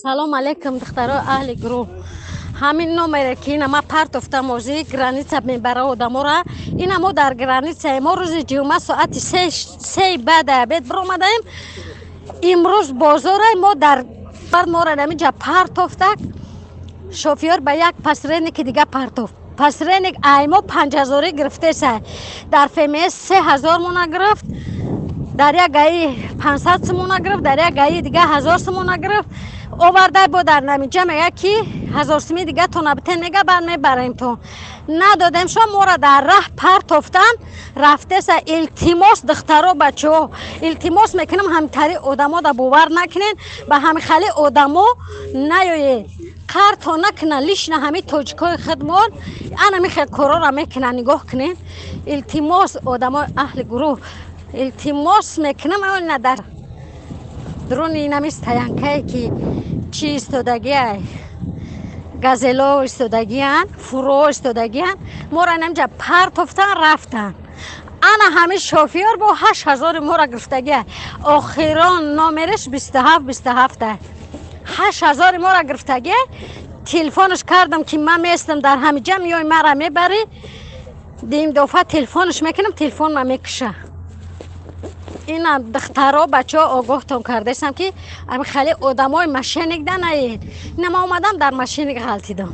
Салом алейкум, духтаро, аҳли гурӯҳ. Ҳамин номере ки ина ма партофтам, озӣ граница мебара одамора. Ина мо дар границаи мо рӯзи ҷумъа соати 3 баъд обед биромадаем. Имрӯз бозорай, мо дар мора наминҷа партофтак. Шофёр ба як посредники дига партофт. Посредник аймо 5000-ӣ гирифтеса, дар ФМС 3000 мона гирифт, дар як ГАИ 500 сомона гирифт, дар як ГАИ дига 1000 сомона гирифт. Овардай бо дар наминҷа мега, ки 1000 суми дига то набитен, мега, баъд мебарем. То надодем, шо мора дар раҳ партофтан рафтеса. Илтимос, духтаро, бачаҳо, илтимос мекунам, ҳамтари одамо да бовар накунен, ба ҳамихали одамо наёед, қарто накунан. Лично ҳами тоҷикои худмон анами хел корора мекунан. Нигоҳ кунен. Илтимос, одамои аҳли гурӯҳ, илтимос мекунам. Ина дар дуруни инами стоянкае ки чӣ истодагиай, газело истодагиян, фуро истодагиян, моро инамҷа партофтан рафтан. Ана ҳамин шофёр бо 8000-и мора гирифтагия. Охирон номераш 27 27-а. 8000-и мора гирифтагия. Телефонаш кардам, ки ман местам дар ҳамиҷа, меёй, мара мебарӣ. Дим дофа телефонаш мекунам, телефон ма мекуша. Ина, духтаро, бачаҳо, огоҳтон кардаистам, ки ами хеле одамои мошенник да наед. Ина ма омадам, дар мошенник ғалтидам.